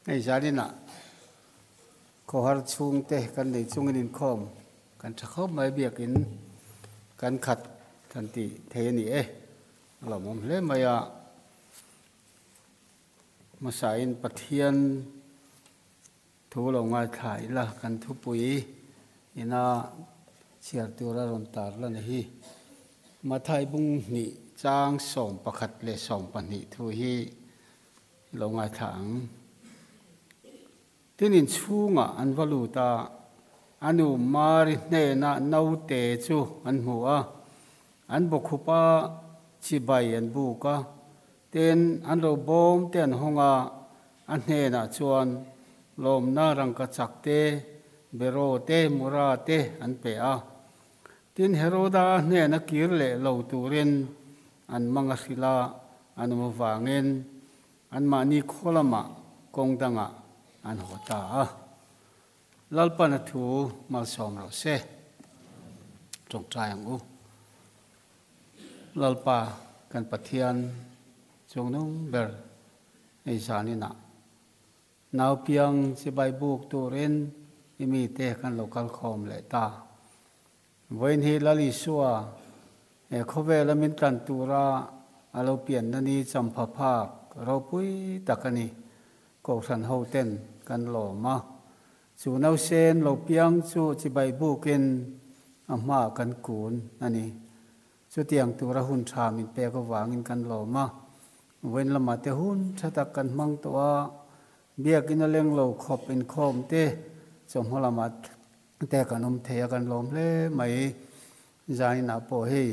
Hei zaninah khawhar chhungte kan nei chungin inkhawm kan tha khawp mai biakin kan khat kan tih thei a ni e. A lawmawm hle mai a. Hmasain Pathian thu lo ngaithla ila kan thupui ina chhiar tura rawn tar la ni hi. Mathai bung hnih chang 11 leh 12 thu hi lo ngaithla ang. Tin inchhungah an va lut a, a nu Mari hnenah naute chu an hmu a, an bawkhup a, chibai an buk a. Tin, an ro bawm te an hawng a, a hnenah chuan lawmna rangkachak te, beraw te, mura te an pe a. Tin, Heroda hnena kir leh lo turin an mang a hrilh a, an awm avangin anmahni khaw lamah kawng dangah an haw ta a. Lalpan a thu malsawm rawh se. Tawngtai ang u. Lalpa kan Pathian chungnung ber hei zaninah Nau piang chibai buk turin i mite kan lo kal khawm leh ta. Vawiin hi Lal Isua he khawvela min tlan tura a lo pianna ni champha phak ropui tak a ni. Kohhran hoten kan lawm a. Chu nausen lo piang chu chibai bukin a hmaah kan kun a ni. Chutiang tura hun tha min pek avangin kan lawm a, vawiin lamah te hun tha tak kan hmang tawh a, biakina leng lo khawp inkhawm te chawhma lamah te kan awm thei a, kan lawm hle mai. Zaninah pawh hei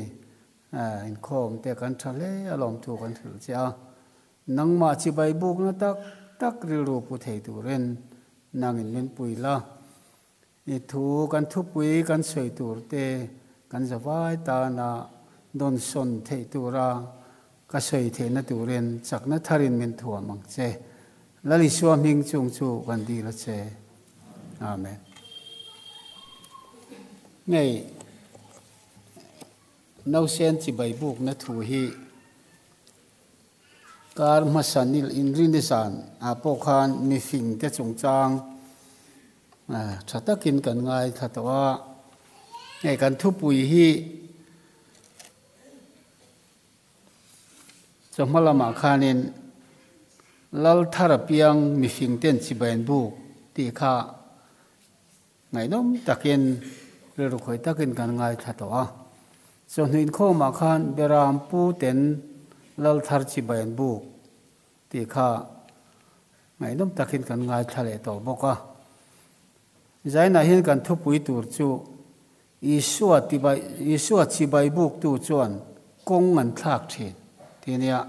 inkhawm te kan tha hle a lawmthu kan hrilh che a, nangmah chibai bukna tak tak rilru pu thei turin nangin min pui la. I thu kan thupui kan sawi tur te kan zavai tana dawnsawn theih tura ka sawi theihna turin chakna tharin min thuam ang che. Lal Isua hming chung chu kan dil a che. Amen. Ngei nausen chibai bukna thu hi Kar hmasa nil inrini zan ah pawh khan mifing te chungchang tha takin kan ngaithla tawh a, hei kan thupui hi chawhma lamah khanin Lal thar apiang mifing ten chibai an buk tih kha Ngaihnawm takin, rilru khawi takin kan ngaithla tawh a. Chawhnu inkhawmah khan Beram pu ten Lal thar chibai an buk tih kha ngaihnawm takin kan ngaithla leh tawh bawk a. Zainah hian kan thupui tur chu Isua tibai Isua chibai buktu chuan kawng an thlak thin tih a nia.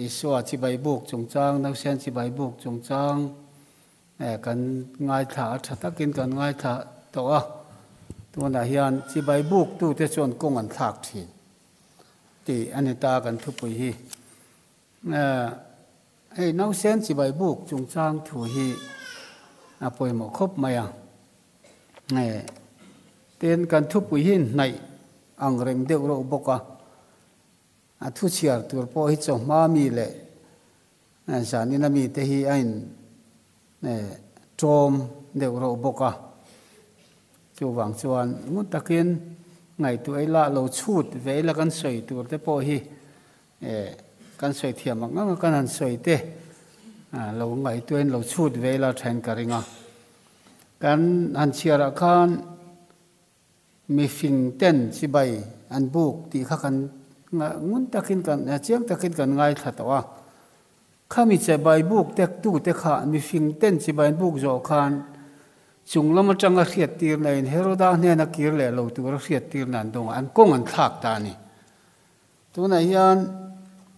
Isua chibai buk chungchang, nausen chibai buk chungchang, Kan ngaithla a tha takin kan ngaithla tawh a, tunah hian chibai buktute chuan kawng an thlak thin tih a ni ta kan thupui hi. Hei nausen chibai buk chungchang thu hi a pawimawh khawp mai a. Tin, kan thupui hi hnaih ang reng deuh reuh bawk a, a thu chhiar tur pawh hi chawhma mi leh Zanina mite hi a in ṭawm deuh reuh bawk a, chuvang chuan ngun takin ngaihtuah ila lo chhut ve ila kan sawi tur te pawh hi kan sawi thiam ang ang a kan han sawi te lo ngaihtuahin lo chhut ve ila ṭhain ka ring a. Kan han chhiarah khan Mifing ten chibai an buk tih kha kan ngun takin kan chiang takin kan ngaithla tawh a. Khami chibai buk tek tu te kha mifing ten chibai an buk zawh khan chung lam atanga hriat tir na in Heroda hnena kir leh lo tura hriat tir na an dawng a, an kawng an thlak ta a ni. Tunah hian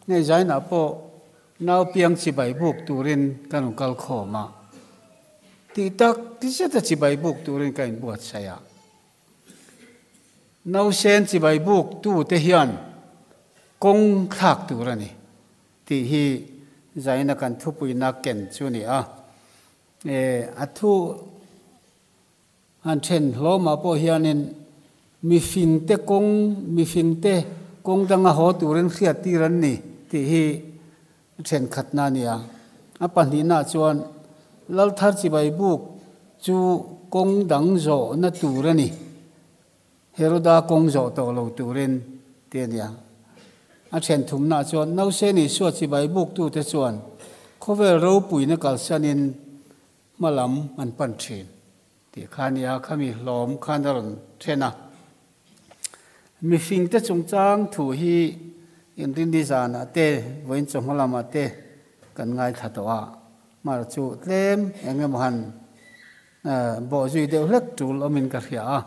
hei zainah pawh nau piang chibai buk turin ka rawn kal khawm a, tih tak zeta chibai buk turin ka inbuatsaih a. Nausen chibai buk tute hian kawng thlak tur a ni tih hi zaina kan thupuina ken chu a ni a. A thu Han then hlawmah pawh hianin mifingte kawng, mifingte kawng danga haw turin hriattir an ni tih hi thenkhatna a ni a. A pahnihnaah chuan Lalthar chibai buk chu kawng dang zawhna tur a ni. Heroda kawng zawh tawh lo turin ti a nia. A then thumnaah chuan Nauseni Isua chibai buktute chuan khawvel ropuina kalsanin hma lam an pan thin tih kha a nia, khami hlawm khan a rawn then a. Mifingte chungchang thu hi inrinni zanah te, vawiin chawhma lamah te kan ngaithla tawh a, mar chu tlem eng emaw han Bawh zui deuh hlek tul awmin ka hria a.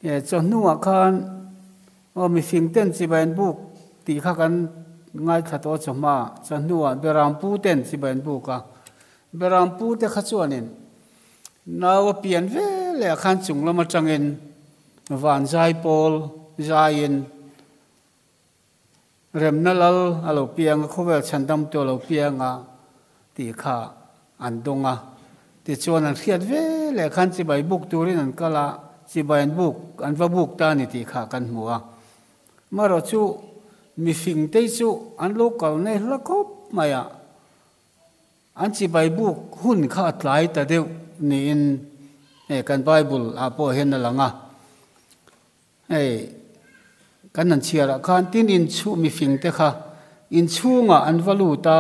Chawhnuah khan aw mifing ten chibai an buk tih kha kan ngaithla tawh a chawhma. Chawhnuah Berampu ten chibai an buk a. Berampu te kha chuanin nau a pian ve leh ah khan chung lam atangin van zai pawl zaiin Remna lal a lo piang a, khawvel chhandamtu a lo piang a tih kha an dawng a. Tichuan an hriat ve leh khan chibai buk turin an kal a, chibai an buk, an va buk ta a ni tih kha kan hmu a. Marawh chu mifingte chu an lo kal nei hla khawp mai a, an chibai buk hun kha a tlai ta deuh niin kan Bible ah pawh hian a lang a. Hei, kan han chhiarah khan tin inchhu mifingte kha inchhungah an va lut a,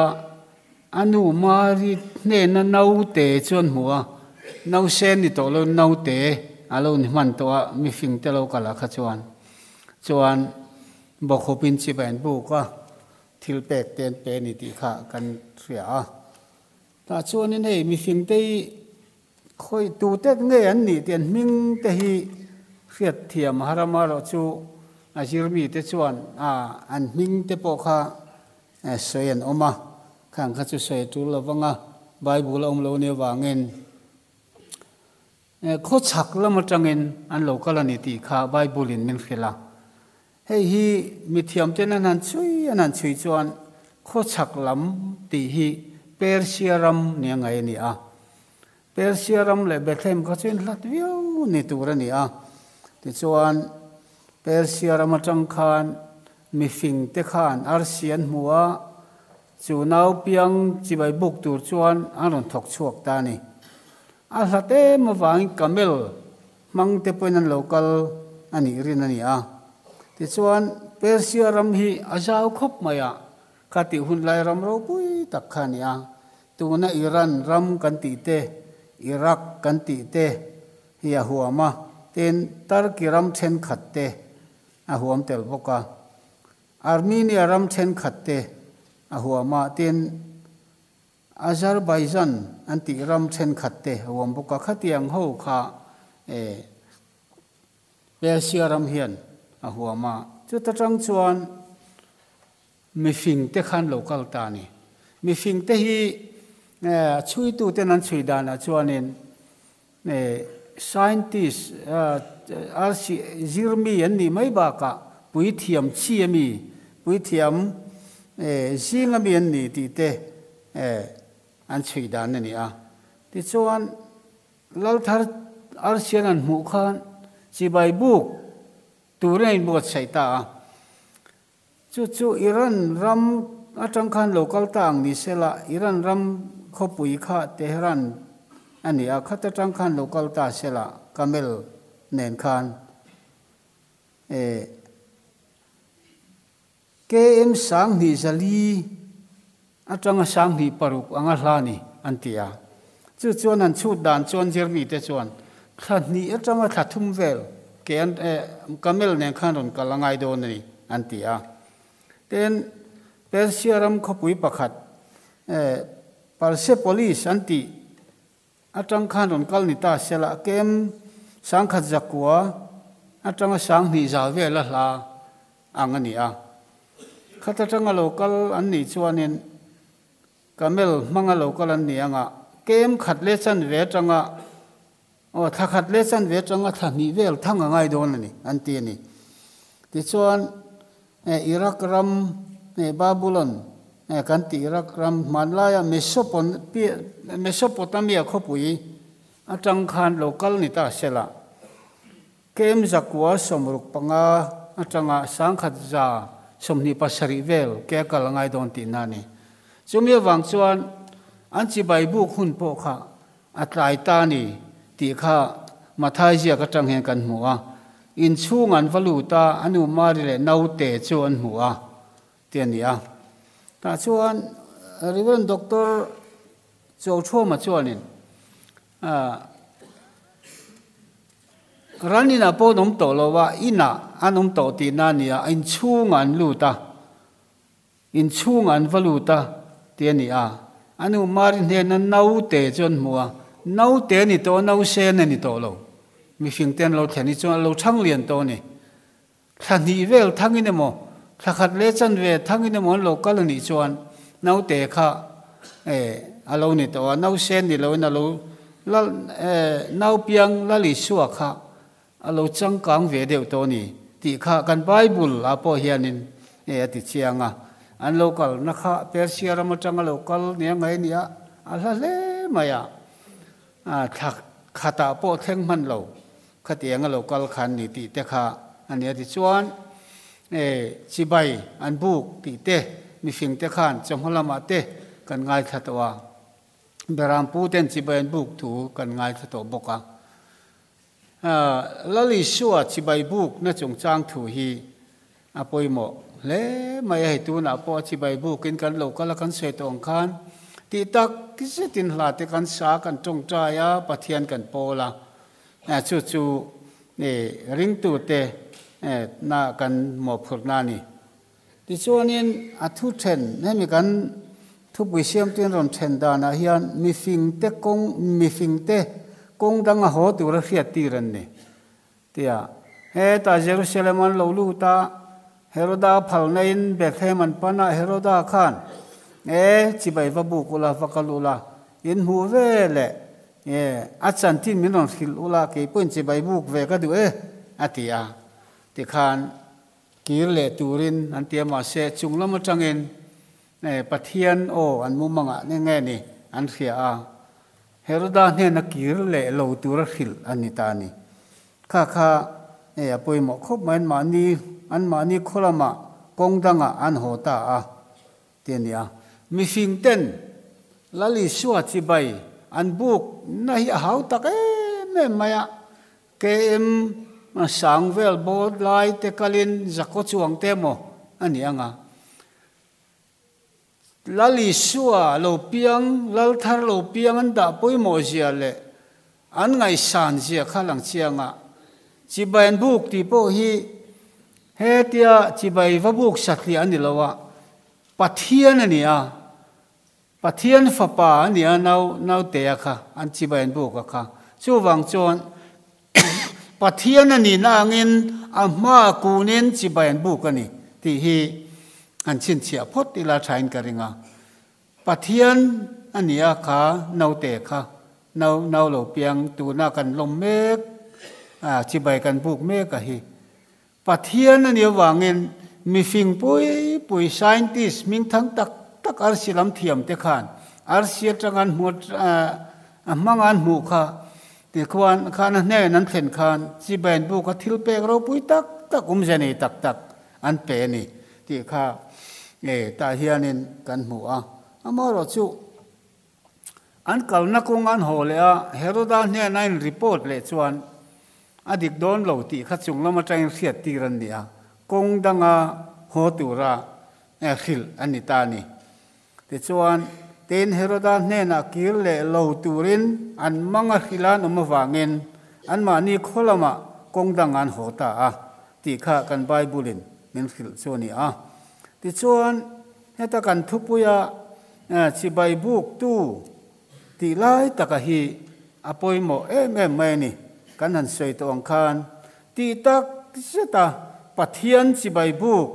a nu Mari hnena naute chu an hmu a, nausen ni tawh lo naute a lo ni hman tawh a, mifingte lo kal ah kha chuan chuan bawkhup in chibai an buk a, thil pek te an pe a ni tih kha kan hria a. Tah chuanin hei mifingte hi Khawi tute nge an nih tih an hming te hi hriat thiam har a, amaherawh chu a zirmi te chuan an hming te pawh kha sawi an awm a, khang kha chu sawi a tul lo vang a, Bible a awm lo nia vangin khawchhak lam atangin an lo kal a ni tih kha Bible in min hrilh a. Hei hi mithiam ten an han chhui an han chhui chuan khawchhak lam tih hi Persia ram nia ngaih a ni a. Persia ram leh Bethlehem kha chu inhlat viau ni tur a ni a. Tichuan, Persia ram atang khan mifing te khan arsi an hmu a, chu nau piang chibai buk tur chuan an rawn thawk chhuak ta a ni. A hlat em avangin camel Hmang te pawhin an lo kal a nih rin a ni a. Tichuan, Persia ram hi a zau khawp mai a, kha tih hun lai ram ropui tak kha a ni a. Tuna Iran ram kan tih te, Iraq kan tih te hi a huam a, tin Turkey ram thenkhat te a huam tel bawk a. Armenia ram thenkhat te a huam a, tin Azerbaijan an tih ram thenkhat te a awm bawk a, khatiang ho kha eh Persia ram hian a huam a. Chuta tang chuan mifing te khan lo kal ta a ni. Mifing te hi eh a chhuitu ten an chhui danah chuanin eh scientist eh zirmi an nih mai bakah puithiam chi ami puithiam eh zing ami an ni tih te eh an chhui dan a ni a. Tichuan Lalthar Arsian an hmuh khan chibai buk turin a inbuatsaih ta a. Chu chu Iran ram atang khan lo kal ta ang ni sela, Iran ram khawpui kha Tehran a ni a, khat atang khan lo kal ta sela, camel nen khan eh KM 2400 atanga 2600 anga hla ni an ti a. Chu chuan an chhut dan chuan zirmi te chuan thla hnih atanga thla thum vel ke an eh camel nen khan rawn kal a ngai dawn a ni an ti a. Tin, Persia ram khawpui pakhat eh Persepolis an tih atang khan rawn kal ni ta sela kem 1100 atanga 2000 vel a hla ang a ni a. Khat atanga lo kal an nih chuanin Camel hmanga lo kal an ni anga kem khat leh chanve atanga aw thla khat leh chanve atanga thla hnih vel thang a ngai dawn a ni an ti a ni. Tichuan Iraq ram Babylon kan tih Iraq ram hmanlaia Mesopotamia khawpui atang khan lo kal ni ta sela kem 965 atanga 1127 vel ke a kal a ngai dawn tihna a ni. Chumi avang chuan An chibai buk hun pawh kha a tlai ta ni tih kha Mathai ziak atang hian kan hmu a. Inchhung an va lut a, a nu Mari leh naute chu an hmu a ti a ni a. Tah chuan Rev. Doctor Chauthawma chuanin Ran inah pawh an awm tawh lo a, inah an awm tawh tihna a ni a, inchhungah an lut a. Inchhungah an va lut a, ti a ni a. A nu Mari hnena naute chu an hmu a, naute a ni tawh a, nausen a ni tawh lo. Mihringte an lo thlen hi chuan a lo thang lian tawh a ni. Thla hnih vel thangin emaw, thla khat leh chanve thangin emaw an lo kal a nih chuan naute kha a lo ni tawh a, nausen ni loin a lo lal naupiang Lal Isua kha a lo changkang ve deuh tawh a ni tih kha kan Bible ah pawh hianin a ti chiang a. An lo kalna kha Persia ram atanga lo kal nia ngai a ni a, a hla hle mai a, thla khatah pawh thleng hman lo Khatiang a lo kal khan ni tih te kha a nia tichuan e chibai an buk tih te mihring te khan chawhma lamah te kan ngaithla tawh a, Berampu ten chibai an buk thu kan ngaithla tawh bawk a. Lal Isua chibai buk na chungchang thu hi a pawimawh hle mai a, hei tunah pawh a chibai bukin kan lo kal a kan sawi tawh ang khan tih tak zetin hla te kan sa kan tawngtai a, Pathian kan pawl a. Chu chu ringtute na kan mawhphurhna a ni. Tichuanin a thu then, hemi kan thupui siamtuin rawn then danah hian mifingte kawng, mifingte kawng danga haw tura hriat tir an ni. Tia, hetah Jerusalem an lo lut a, Heroda phalnain Bethlehem an pan a, Heroda khan, E, chibai va buk ula, va kal ula, in hmuh ve leh E, a chanchin min rawn hrilh ula, kei pawhin chibai buk ve ka duh e, a ti a. Tikhan kir leh turin an ti a, mahse chung lam atangin e, Pathian aw an mumangah nge nge ni an hria a, Heroda hnena kir leh lo tura hrilh a ni ta a ni. Kha kha e, a pawimawh khawp mai, anmahni, anmahni khaw lamah kawng dangah an haw ta a. Ti a ni a. Mihring ten Lal Isua chibai an buk na hi a hau tak em em mai a. KM sang vel bawr lai te kalin zakaw chuang te emaw a ni ang a. Lal Isua lo piang, Lal thar lo piang an dah pawimawh zia leh an ngaihsan zia kha lang chiang a. Chibai an buk tih pawh hi Hetia chibai va buk satliah a ni lo a, Pathian a ni a, Pathian fapa a ni a nau nautea kha an chibai an buk a kha. Chuvang chuan Pathian a nihna angin a hma kunin chibai an buk a ni tih hi han chhinchhiah phawt ila thain ka ring a. Pathian a ni a kha naute kha nau nau lo piang tuna kan lawm mek a chibai kan buk mek a hi. Pathian a nih avangin mifing pui pui scientist hmingthang tak tak arsi lam thiam te khan arsi atanga an hmuh a hmanga an hmuh kha tikhuan khan a hnen an thlen khan chibai an buk a thil pek ropui tak tak awmze nei tak tak an pe a ni tih kha e tah hianin kan hmu a. Amaherawhchu An kalna kawng an haw leh a, Heroda hnena in report leh chuan a dik dawn lo tih kha chung lam atangin hriat tir an ni a, kawng danga haw tura hrilh an ni ta a ni. Tichuan, tin Heroda hnenah kir leh lo turin an mang a hrilh an awm avangin anmahni khaw lamah kawng dang an haw ta a tih kha kan Bible-in min hrilh chu a ni a. Tichuan, heta kan thupuia Chibai buktu tih lai taka hi a pawimawh em em mai a ni. Kan han sawi tawh ang khan tih tak zeta Pathian chibai buk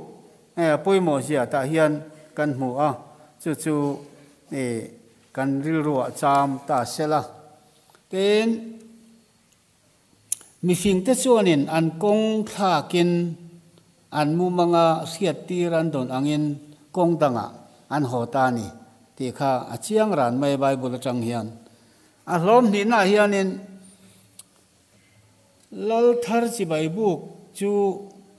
a pawimawh zia tah hian kan hmu a, chu chu kan rilruah cham ta sela. Tin, mihringte chuanin an kawng thlakin an mumanga hriattir an dawn angin kawng dangah an haw ta a ni tih kha a chiang ran mai Bible atang hian. A hlawm hnihnaah hianin Lal thar chibai buk chu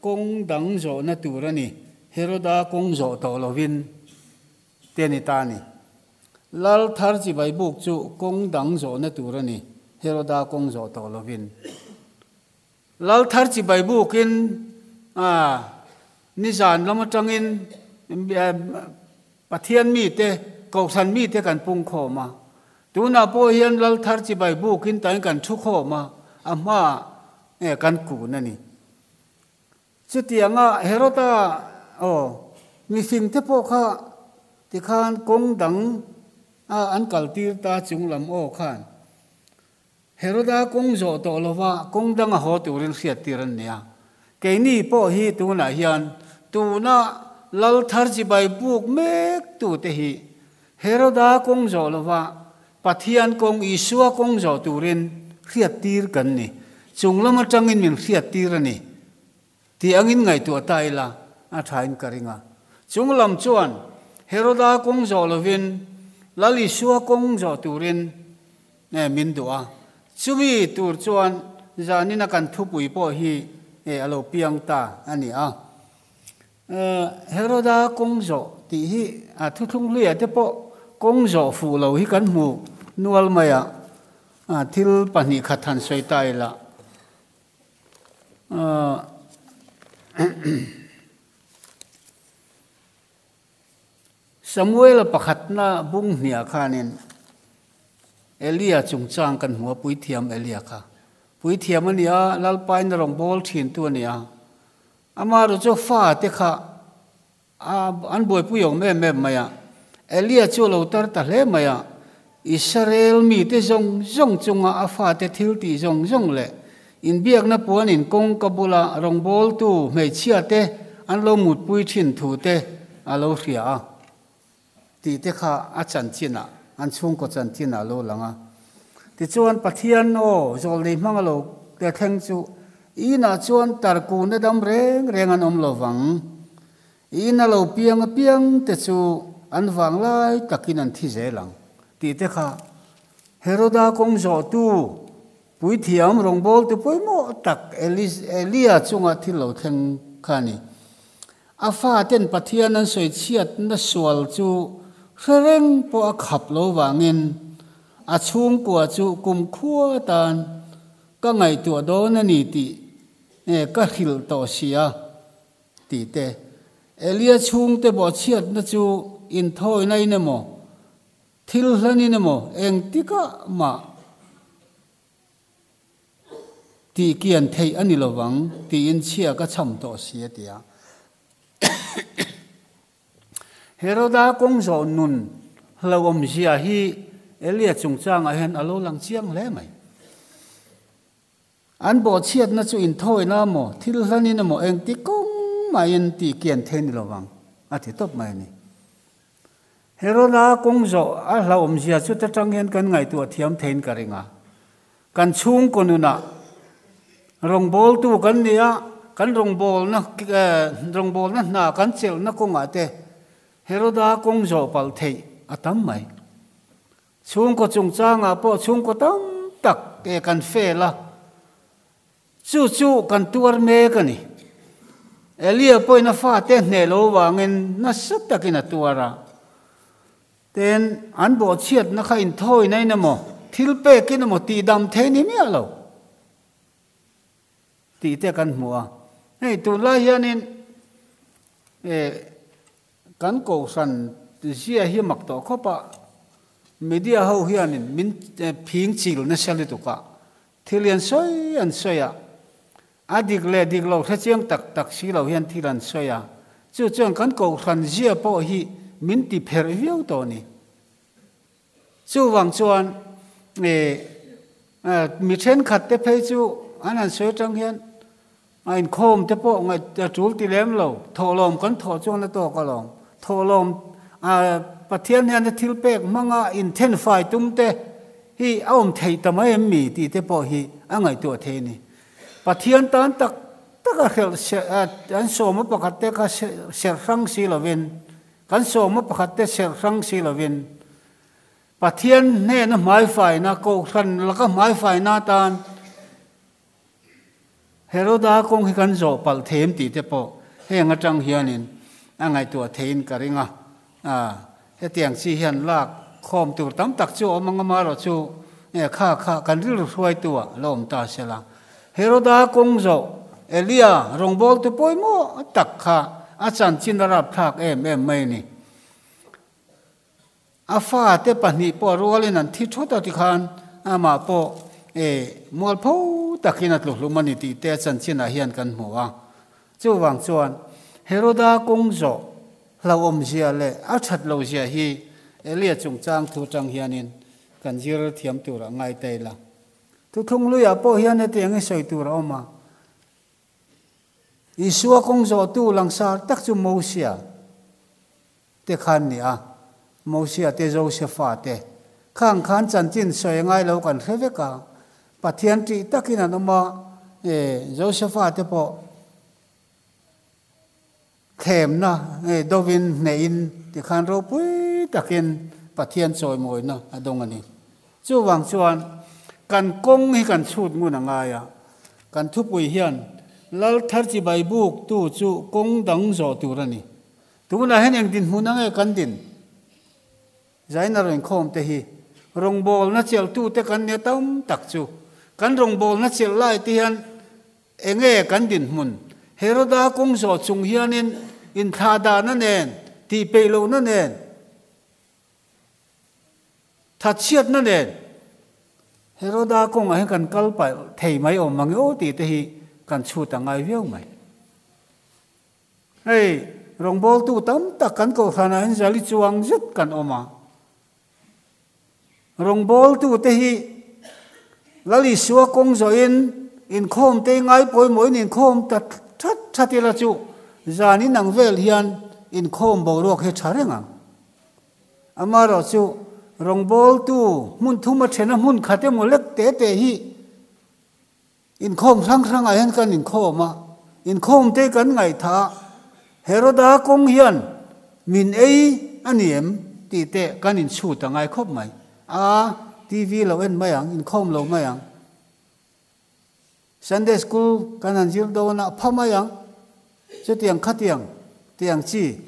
kawng dang zawhna tur a ni, Heroda kawng zawh tawh lovin te a ni ta a ni. Lal thar chibai buk chu kawng dang zawhna tur a ni, Heroda kawng zawh tawh lovin. Lal thar chibai bukin a nizan lam atangin Pathian mite, Kohhran mite kan pung khawm a. Tunah pawh hian Lal thar chibai bukin tain kan thu khawm a, a hmaah kan kun a ni. Chutianga Heroda aw mifingte pawh kha tikhan kawng dang a an kaltir ta chung lam aw khan Heroda kawng zawh tawh lova kawng dang a haw turin hriattir an nia. Keini pawh hi tunah hian tuna lal thar chibai buk mek tute hi Heroda kawng zawh lova Pathian kawng Isua kawng zawh turin hriattir kan ni. Chung lam atangin min hriattir a ni tih angin ngaihtuah ta ila a thain ka ring a. Chung lam chuan Heroda kawng zawh lovin Lal Isua kawng zawh turin min duh a. Chumi tur chuan zanin a kan thupui pawh hi a lo piang ta a ni a. Heroda kawng zawh tih hi a thuthlung hluiah te pawh kawng zawh fuh lo hi kan hmu nual mai a, thil pahnih khat han sawi ta ila. Samuela pakhatna bung hniah khanin Elia chungchang kan hmu a, puithiam Elia kha. Puithiam a ni a, Lalpain a rawngbâwl ṭhintu a ni a. Amaherawh chu fate kha an buaipui awm em em mai a, Elia chu a lo tar ta hle mai a, Israel mite zawng zawng chunga a fate thil tih zawng zawng leh inbiakna puanin kawngka bula rawngbawltu hmeichhiate an lo mutpui thin thute a lo hria a tih te kha a chanchinah, an chhungkaw chanchinah a lo lang a. Tichuan, Pathian aw zawlnei hmang a lo thleng chu inah chuan tarkuna dam reng reng an awm lo vang. In a lo piang apiang te chu an vang lai takin an thi zel ang tih te kha Heroda kawng zawhtu puithiam rawngbawltu pawimawh tak Elia chunga thil lo thleng kha a ni. A faten Pathian an sawi chhiatna sual chu hre reng pawh a khap lo vangin a chhungkua chu kumkhua atan ka ngaihtuah dawn a ni tih ka hrilh tawh si a tih te. Elia chhungte bawhchhiatna chu inthawina in emaw, thil hlanin emaw engtikah mah Tih kian theih a ni lovang tiin chhia ka chham tawh si a ti a. Heroda kawng zawh nun hlauhawmzia hi Elia chungchangah hian a lo lang chiang hle mai. An bawhchhiatna chu inthawina emaw, thil hlanin emaw engti kawng mahin tih kian theih a ni lovang a ti tawp mai a ni. Heroda kawng zawh a hlauhawmzia chu ta tang hian kan ngaihtuah thiam theiin ka ring a. Kan chhungkaw nunah rawngbawltu kan ni a, kan rawngbawlna rawngbawlna hna kan chelhna kawngah te Heroda kawng zawh palh theih a tam mai. Chhungkaw chungchangah pawh chhungkaw tam tak kan fail a. Chu chu kan tuar mek a ni. Elia pawhin a fate hneh lo vangin nasa takin a tuar a. Tin, an bawhchhiatna kha inthawina in emaw, thil pekin emaw tihdam thei ni miah lo tih te kan hmu a. Hei tunlai hianin kan kohhran zia hi mak tawh khawp a, media ho hianin min phing chil nasa lutuk a, Thil an sawi an sawi a, a dik leh dik lo hrechiang tak tak si lo hian thil an sawi a, chu chuan kan kohhran zia pawh hi min ti pherh viau tawh a ni. Chuvang chuan mi thenkhat te phei chu an han sawi atang hian a inkhawm te pawh ngaih a tul ti lem lo, thawhlawm kan thawh chuan a tawk alawm, thawhlawm Pathian hian a thil pek hmanga inthenfai tum te hi a awm theih ta mai em mi tih te pawh hi a ngaihtuah thei a ni. Pathian tan tak tak a hrelh an sawma pakhat te kha serh hrang si lovin, kan sawma pakhat te serh hrang si lovin Pathian hnena hmaifaina, kohhran laka hmaifaina atan Heroda kawng hi kan zawh palh thei em tih te pawh heng atang hianin a ngaihtuah theiin ka ring a, hetiang chi hian lak Khawm tur tam tak chu a awm ang amaherawhchu kha kha kan rilru hruaitu ah la awm ta se la. Heroda kawng zawh Elia rawngbawltu pawimawh tak kha a chanchin a rapthlak em em mai a ni. A fate pahnih pawh rualin an thi thut a tikhan amah pawh e mualpho takin a tluhlum a ni tih te a chanchinah hian kan hmu a. Chuvang chuan Heroda kawng zawh hlauhawmzia leh a that lohzia hi Elia chungchang thu atang hianin kan zir thiam turah ngai ta ila. Thuthlung luiah pawh hian hetiang hi sawi tur a awm a. Isua kawng zawhtu langsar tak chu Mosia te khan ni a, Mosia te Josefa te khang khan chanchin sawi ngai lo kan hre vek a, Pathian ṭih takin an awm a, e Josefa te pawh thlemna e dovin hnehin tikhan ropui takin Pathian chawimawina a dawng a ni. Chuvang chuan kan kawng hi kan chhut ngun a ngai a, kan thupui hian Lal thar chibai buk tu chu kawng dang zawh tur a ni. Tunah hian eng dinhmun ang nge kan din? Zaina rawnkhawm te hi rawngbawlna chelhtute kan nia tam tak chu. Kan rawngbawlna chelh lai te hian Enge kan dinhmun? Heroda kawng zawh chung hianin inthlahdahna nen, tihpeih lohna nen, thatchhiatna nen Heroda kawngah hian kan kal palh thei mai awm mang e aw tih te hi kan chhut a ngai viau mai. Hei rawngbawltu tam tak kan kohhranah hian zali chuang zet kan awm a. Rawngbawltute hi Lal Isua kawng zawhin inkhawm te ngai pawimawhin inkhawm ta that that ila chu zan inang vel hian inkhawm boruak hi tha reng ang. Amaherawh chu rawngbawltu hmun thuma thena hmun khat emaw lek te te hi Inkhawm hrang hrangah hian kan inkhawm a, inkhawm te kan ngaihthah a, Heroda kawng hian min ei a ni em tih te kan inchhut a ngai khawp mai. A, TV lo en mai ang, inkhawm lo mai ang. Sunday school kan han zir dawn a, pha mai ang. Chutiang khatiang tiang chi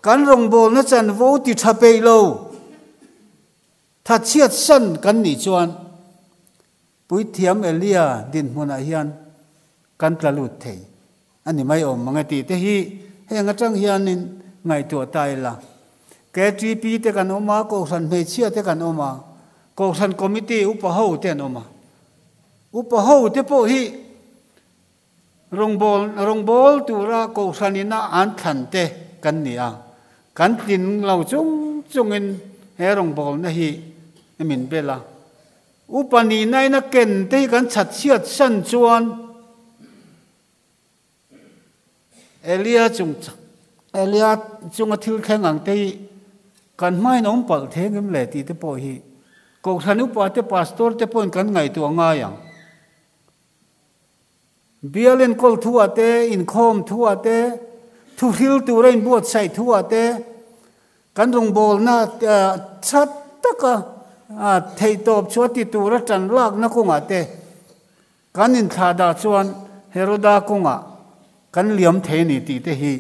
kan rawngbawlna chanvo ti tha peih lo. Thatchhiat san kan nih chuan Puithiam Elia dinhmunah hian kan tla lut thei a ni mai awm mang e tih te hi heng atang hianin ngaihtuah ta ila. KTP te kan awm a, Kohhran hmeichhia te kan awm a, Kohhran Committee upa ho te an awm a. Upa ho te pawh hi rawngbâwl rawngbâwl tura Kohhran ina an thlan te kan ni a, kan tlin lo chung chungin he rawngbâwlna hi min bel a. Upa nihna ina ken te hi kan chhatchhiat san chuan Elia chung Elia chunga thil thleng ang te hi kan hmain awm palh thei ngem le tih te pawh hi Kohhran upa te Pastor te pawhin kan ngaihtuah ngai ang. Bial enkawl thuah te, inkhawm thuah te, thuhril tura inbuatsaih thuah te, kan rawngbawlna tha taka theihtawp chu a ti tura tan lakna kawngah te kan inthlahdah chuan Heroda kawngah kan liam thei a ni tih te hi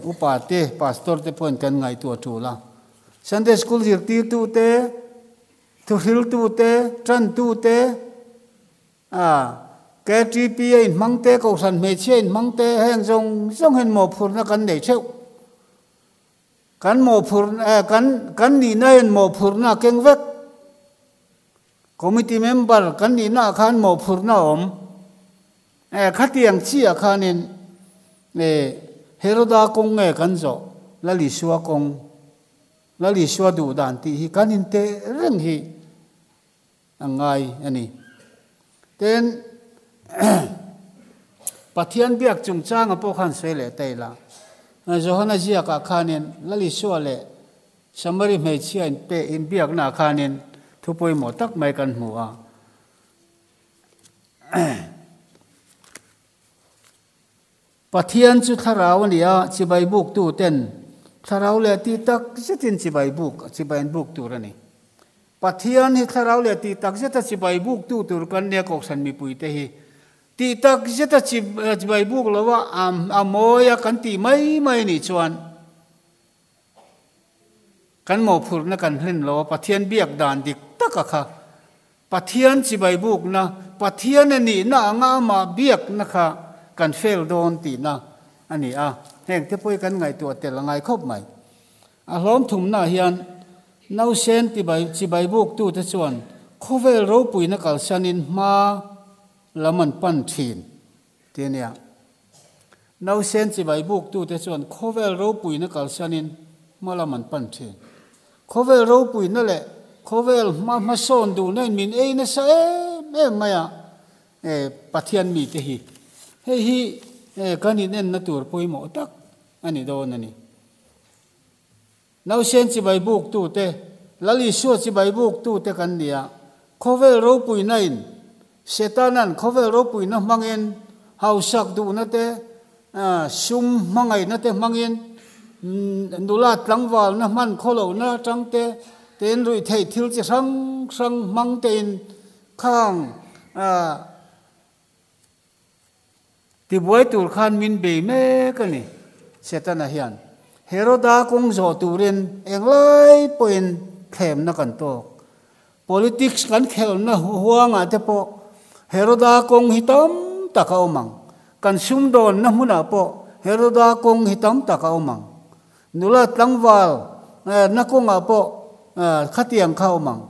upa te, pastor te pawhin kan ngaihtuah tul a. Sunday School zirtirtu te, thuhriltu te, tantu te, A, KTP a inhmang te, Kohhran hmeichhia inhmang te, heng zawng zawng hian mawhphurhna kan nei theuh. Kan mawhphurh, kan kan nihna hian mawhphurhna a keng vek. Committee member kan nihna ah khan mawhphurhna a awm. Khatiang chiah khanin Heroda kawng nge kan zawh, Lal Isua kawng, Lal Isua duh dan tih hi kan inteh reng hi. A ngai a ni. Tin, Pathian biak chungchanga pawh khan sawi leh ta ila. Johana ziakah khanin Lal Isua leh Samari hmeichhia inpe inbiaknaah khanin thu pawimawh tak mai kan hmu a. Pathian chu thlarau a ni a, chibai buktu ten thlarau leh tih tak zetin chibai buk, chibai an buk tur a ni. Pathian hi thlarau leh tih tak zeta chibai buktu tur kan nia Kohhran mipuite hi tih tak zeta chibai buk lo a, a mawi a kan tih mai mai nih chuan. Kan mawhphurhna kan hlen lo a, Pathian biak dan dik taka kha Pathian chibai bukna, Pathian a nihna anga amah biakna kha kan fel dawn tihna a ni a, heng te pawh hi kan ngaihtuah tel a ngai khawp mai. A hlawm thumnaah hian nausen tibai chibai buktute chuan khawvel ropuina kalsanin hma lam an pan thin tih a nia. Nausen chibai buktute chuan khawvel ropuina kalsanin hma lam an pan thin. Khawvel ropuina leh khawvel hma hmasawn duhna in min ei nasa em em mai a, Pathian mite hi. Hei hi kan inenna tur pawimawh tak a ni dawn a ni. Nausen chibai buktute, Lal Isua chibai buktute kan ni a, khawvel ropuina in Setana'n khawvel ropuina hmangin hausak duhna te, sum hmangaihna te hmangin nula tlangvalna hman khawlohna atang te, tein ruihtheih thil chi hrang hrang hmang tein khang Tibuai tur khan min bei mek a ni, Setana hian. Heroda kawng zawh turin englai pawhin thlemna kan tawk. Politics kan khelhna huangah te pawh Heroda kawng hi tam tak a awm ang. Kan sumdawnna hmunah pawh Heroda kawng hi tam tak a awm ang. Nula tlangval na kawngah pawh khatiang kha awm ang.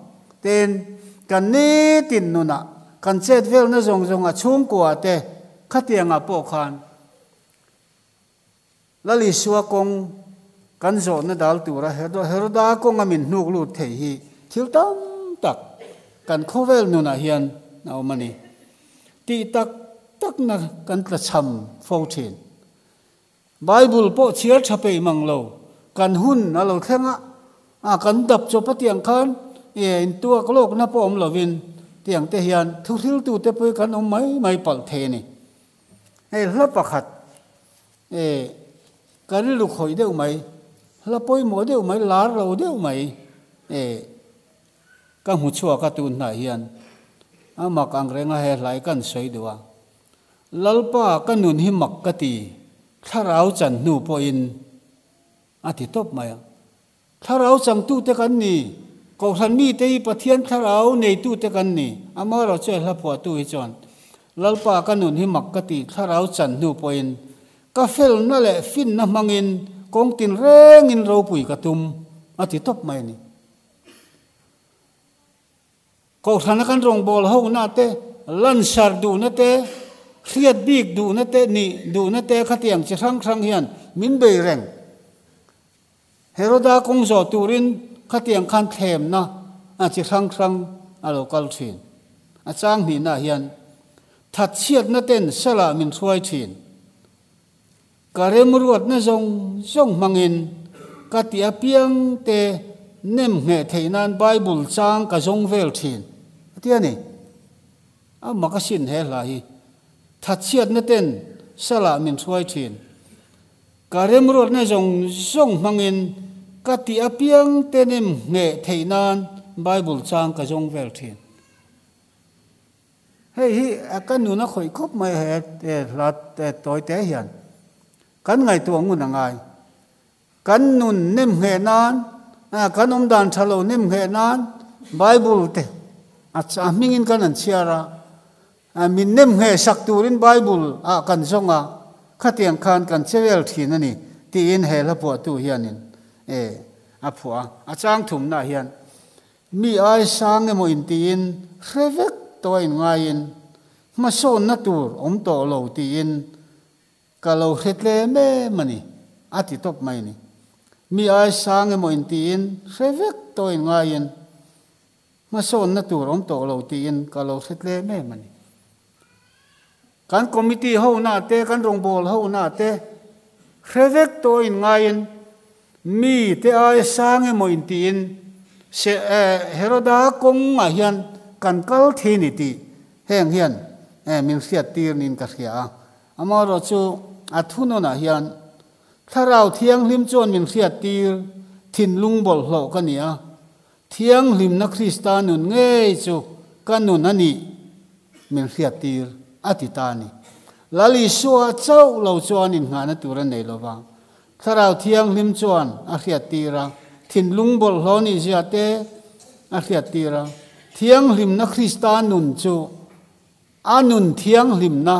Tin, kan nitin nunah kan chet velna zawng zawng a chhungkua te khatiangah pawh khan Lal Isua kawng kan zawhna dal tura Heroda kawnga min hnuk lut thei hi thil tam tak kan khawvel nunah hian a awm a ni. Tih tak takna kan tlachham fo thin. Bible pawh chhiar tha peih mang lo, kan hun a lo thleng a, a kan dap chawp a tiang khan e intuak lawkna pawh awm lovin tiang te hian thuhriltu te pawh hi kan awm mai mai palh thei a ni. Hei hla pakhat e ka rilru khawih deuh mai, hla pawimawh deuh mai, lar lo deuh mai e ka hmu chhuak a tun hnah hian a mak ang renga he hlai kan sawi duh a. Lalpa ka nun hi mak ka ti, thlarau chan hnu pawhin a ti tawp mai a. Thlarau changtute kan ni, Kohhran mite hi Pathian thlarau neitute kan ni, amaherawh chu hla phuahtu hi chuan Lalpa ka nun hi mak ka ti, thlarau chan hnu pawhin ka felna leh finna hmangin kawng tinrengin ropui ka tum a ti tawp mai a ni. Kohhrana kan rawngbâwl hona te, lansar duhna te, hriat bîk duhna te, nih duhna te khatiang chi hrang hrang hian min bei reng. Heroda kawng zawh tûrin khatiang khan thlêmna a chi hrang hrang a lo kal ṭhîn. A châng hnihnaah hian thatchhiatna ten salah min hruai ṭhîn. Ka remruatna zawng zawng hmangin ka ti apiang te nem ngheh theih nan Bible chang ka zawng vel thin a ti a ni. A mak asin he hla hi. Thatchhiatna ten salah min hruai thin. Ka remruatna zawng zawng hmangin ka ti apiang te nem ngheh theih nan Bible chang ka zawng vel thin. Hei hi ka nun a khawih khawp mai he hla tawi te hian kan ngaihtuah ngun a ngai. Kan nun nem ngheh nan, kan awm dan tha lo nem ngheh nan Bible te a hmingin kan han chhiar a, min nem ngheh sak turin Bible ah kan zawng a, khatiang khan kan che vel thin a ni tiin he hla phuahtu hianin a phuah a. A chang thumnaah hian Mi ai sang emaw intiin hre vek tawh a inngaiin hmasawnna tur awm tawh lo tiin ka lo hre tlem em a ni, a ti tawp mai a ni. Mi ai sang emaw intiin hre vek tawh a inngaiin hmasawnna tur awm tawh lo tiin ka lo hre tlem em a ni. Kan committee hona te, kan rawngbâwl hona te hre vek tawh inngaiin mi te aia sang emaw intiin se Heroda kawngah hian kan kal thei ni tih heng hian min hriattir niin ka hria a. Amaherawhchu a thunawnah hian Thlarau Thianghlim chuan min hriattir thinlung bawlhhlawh ka ni a, Thianghlimna Krista nun ngei chu ka nun a nih min hriattir a ti ta a ni. Lal Isua chauh lo chuan innghahna tur a nei lo va, Thlarau Thianghlim chuan a hriattir a, Thinlung bawlhhlawh nih zia te a hriattir a. Thianghlimna Krista nun chu a nun thianghlimna,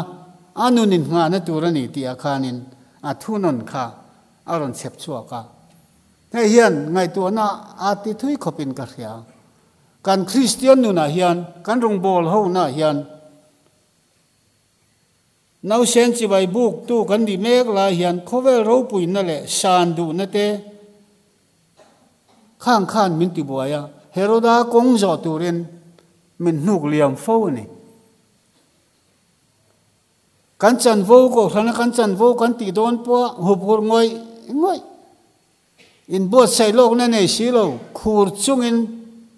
a nun inngahna tur a ni tih ah khanin a thunawn kha a rawn chhep chhuak a. Hei hian ngaihtuahna a ti thui khawpin ka hria. Kan Kristian nunah hian, kan rawngbâwl honaah hian nausen chibai bûktu kan nih mêk lai hian khawvêl ropuina leh sân duhna te khang khân min tibuai a, Heroda kawng zawh tûrin min hnûk liam fo a ni. Kan chanvo kohhrana kan chanvo kan tih dawn pawh huphurh ngawih ngawih. Inbuatsaih lawkna nei si lo, khur chungin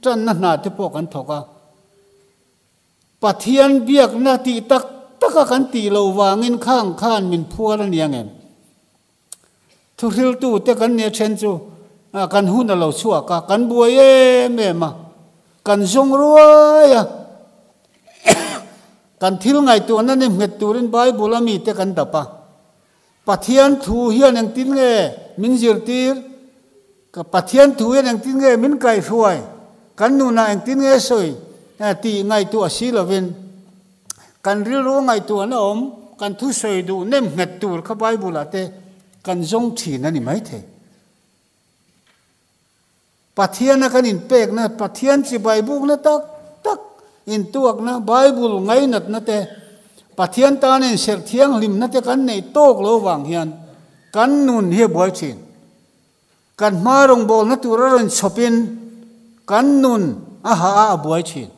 tanna hna te pawh kan thawk a. Pathian biakna tih tak taka kan tih loh vangin khang khan min phuar a nia ngem? Thuhriltu te kan nia then chu kan hun a lo chhuak a, kan buai em em a, kan zawng ruai a. Kan thil ngaihtuahna ni nghet turin Bible a mite kan dap a. Pathian thu hian engtin nge min zirtir? Ka Pathian thu hian engtin nge min kaihhruai? Kan nunah engtin nge sawi tih ngaihtuah si lovin, kan rilru ngaihtuahna awm, kan thusawi duh nem nghet tur kha Bible-ah te kan zawng thin a ni maithei. Pathiana kan inpekna, Pathian chibai bukna tak tak intuakna, Bible ngainatna te, Pathian tana inserh thianghlimna te kan neih tawk lo vang hian kan nun hi a buai thin. Kan hma rawngbawlna tur a rawn chhawpin kan nun a hah a, a buai thin.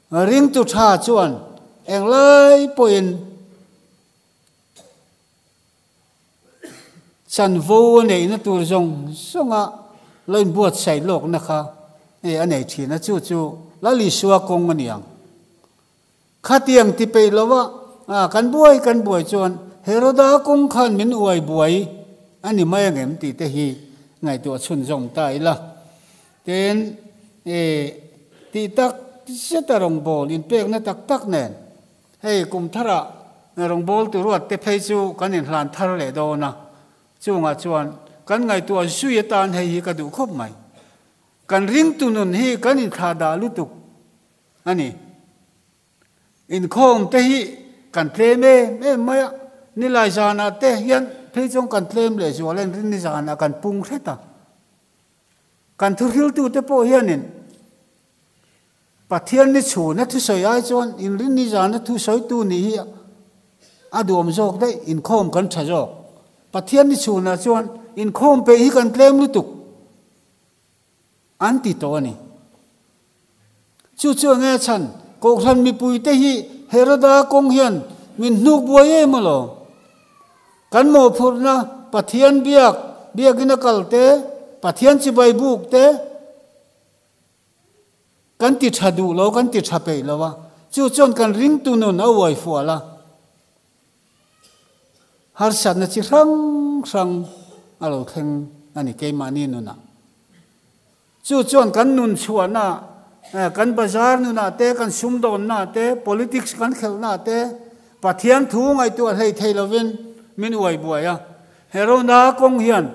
Ringtu tha chuan englai pawhin Chanvo a neihna tur zawng zawnga lo inbuatsaih lawkna kha a nei thin a, chu chu Lal Isua kawng a ni ang. Khatiang ti peih lova kan buai kan buai chuan Heroda kawng khan min uai buai a ni mai angem tih te hi ngaihtuah chhunzawm ta ila. Tin, tih tak zeta rawngbâwl inpêkna tak tak nen Hei kum tharah rawngbâwl tu ruat te phei chu kan inhlan thar leh dawn a, chungah chuan kan ngaihtuah zui atan hei hi ka duh khawp mai. Kan ringtu nun hi kan inthlah dah lutuk a ni. Inkhawm te hi kan tlem em em mai a, nilai zanah te hian phei chuan kan tlem leh zual a, inrinni zanah kan pung hret a. Kan thuhriltute pawh hianin Pathian ni chhuna thusawi ai chuan inrinni zana thusawitu nih hi a duhawm zawk daih, inkhawm kan tha zawk. Pathian ni chhunah chuan inkhawm peih hi kan tlem lutuk an ti tawh a ni. Chu chu enge a chhan? Kohhran mipuite hi Heroda kawng hian min hnuk buai em alawm. Kan mawhphurhna Pathian biak, biakin a kal te, Pathian chibai buk te, Kan ti tha duh lo, kan ti tha peih lo a, chu chuan kan ringtu nun a uai fual a, harsatna chi hrang hrang a lo thleng a ni keimahni nunah. Chu chuan kan nun chhuahna, kan bazar nunah te, kan sumdawnna te, politics kan khelhna te, Pathian thu ngaihtuah hlei thei lovin min uai buai a, Herona kawng hian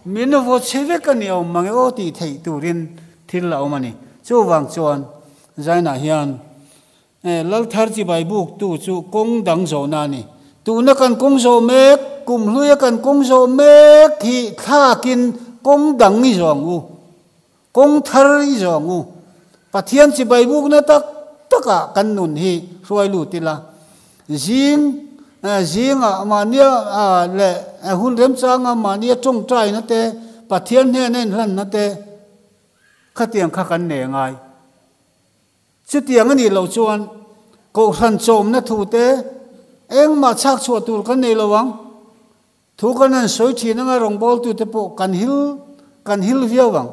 min vaw chhe vek a ni awm mange aw tih theih turin thil a awm a ni. Chuvang chuan Zainah hian Lalthar chibai buktu chu kawng dang zawhna a ni. Tuna kan kawng zawh mek, kum hluia kan kawng zawh mek hi thlakin kawng dang i zawng u, kawng thar i zawng u. Pathian chibai bukna tak takah kan nun hi hruai lut ila. Zing zingah mahnia leh hun remchanga mahnia tawngtaina te, Pathian hnena inhlanna te khatiang kha kan nei ngai. Chutiang a nih loh chuan Kohhran chawmna thu te engmah chhak chhuah tur kan nei lo ang. Thu kan han sawi thin anga rawngbawltute pawh kan hil kan hil viau ang.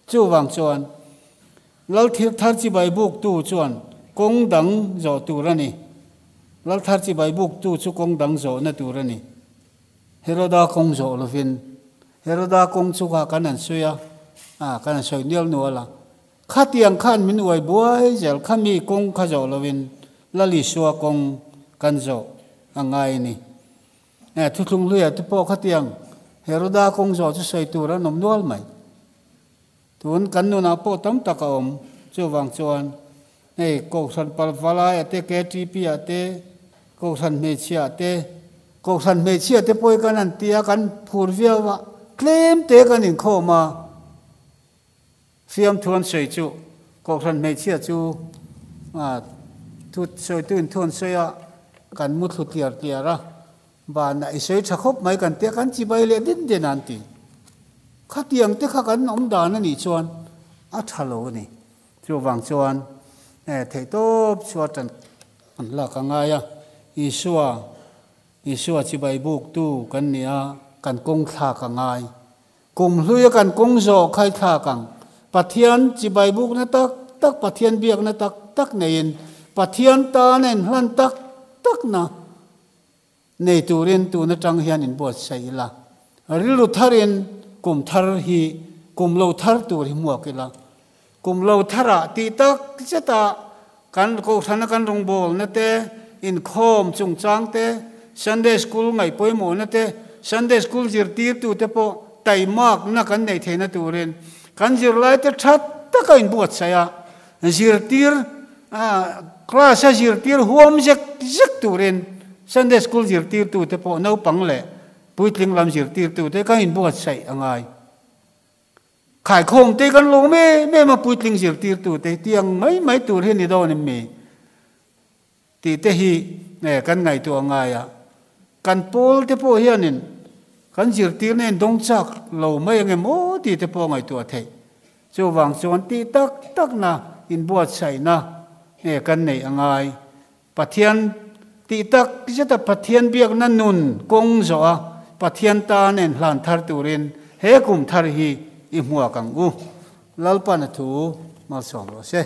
Chuvang chuan Lalthir thar chibai buktu chuan kawng dang zawh tur a ni. Lalthar chibai buktu chu kawng dang zawhna tur a ni. Heroda kawng zawh lovin Heroda kawng chu kha kan han sawi a, ah kan han sawi nial nual a. Khatiang khan min uai buai zel khami kawng kha zawh lovin Lal Isua kawng kan zawh a ngai a ni. Thuthlung hluiah te pawh khatiang. Heroda kawng zawh chu sawi tur an awm nual mai. Tun kan nunah pawh tam tak a awm. Chuvang chuan hei Kohhran Palvalai ah te, KTP ah te, Kohhran hmeichhia ah te, Kohhran hmeichhia te pawh hi kan han ti a, kan phur viau a, tlem te kan inkhawm a. Fiamthu an sawi chu Kohhran hmeichhia chu thu sawitu in thu an sawi a, kan mu thlu tliar tliar a, banah i sawi tha khawp mai kan tia kan chibai leh din din a an ti. Khatiang te kha kan awm dan a nih chuan a tha lo a ni. Chuvang chuan theihtawp chhuat tan an lak a ngai a, Isua Isua chibai buktu kan ni a, kan kawng thlak a ngai. Kum hluia kan kawng zawh khai thlak ang. Pathian chibai bukna tak tak, Pathian biakna tak tak neiin, Pathian tan a inhlan tak takna nei turin tun atang hian inbuatsaih ila. Rilru tharin kum thar hi kum lo thar tur hi hmuak ila. Kum lo tharah tih tak zeta kan kohhrana kan rawngbawlna te, inkhawm chungchang te, Sunday School ngaih pawimawhna te, Sunday School zirtirtute pawh taimakna kan neih theihna turin kan zirlaite tha taka inbuatsaih a, zirtir class a zirtir huam zek zek turin Sunday School zirtirtute pawh naupang leh puitling lam zirtirtute kan inbuatsaih a ngai. Khaikhawm te kan lawm em em a, puitling zirtirtu te tiang mai mai tur hi ni dawn em mi? Tih te hi kan ngaihtuah ngai a. Kan pawl te pawh hianin kan zirtirna in dawng chak lo mai ang em aw tih te pawh ngaihtuah theih. Chuvang chuan tih tak takna inbuatsaihna kan neih a ngai. Pathian tih tak zeta Pathian biakna nun kawng zawh a, Pathian tan en hlan thar turin he kum thar hi i hmuak ang u. Lalpana thu malsawm rawh se.